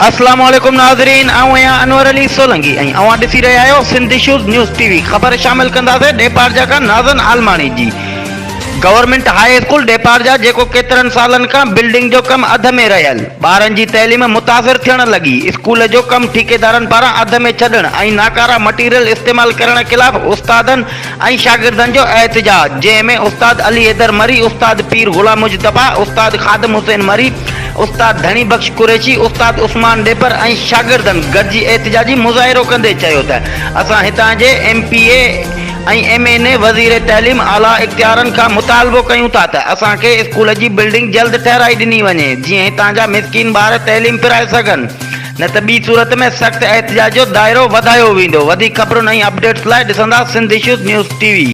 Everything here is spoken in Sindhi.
اسلام عليڪم ناظرين آئون آهيان انور علي سولنگي ۽ اوهان ڏسي رهيا آهيو Sindh issues news T V خبر شامل ڪنداسين ڏيپارجا کان نازن عالماڻي جي گورنمينٽ هاء اسڪول ڏيپارجا جيڪو ڪيترن سالن کان بلڊنگ جو ڪم اڌ ۾ رهيل ٻارن جي تعليم متاثر ٿيڻ لڳي اسڪول جو ڪم ٺيڪيدارن پاران اڌ ۾ ڇڏڻ ۽ ناڪاره مٽيريل استعمال ڪرڻ خلاف استادن ۽ شاگردن جو احتجاج، جنهن ۾ استاد علي حيدر مري، استاد پير غلام مجتبيٰ، استاد خادم حسين مري، استاد ڌڻي بخش قريشي، استاد عثمان ڏيپر ۽ شاگردن گڏجي احتجاجي مظاهرو ڪندي چيو ته اسان هتان جي M P A ۽ M N A وزير تعليم اعليٰ اختيارن کان مطالبو ڪيون ٿا ته اسان کي اسڪول جي بلڊنگ جلد ٺهرائي ڏني وڃي جيئن هتان جا مسڪين ٻار تعليم پرائي سگهن. نه ته ٻي صورت ۾ سخت احتجاج جو دائرو وڌايو ويندو. وڌيڪ خبرن ۽ اپڊيٽس لاء ڏسندا Sindh issues news T V.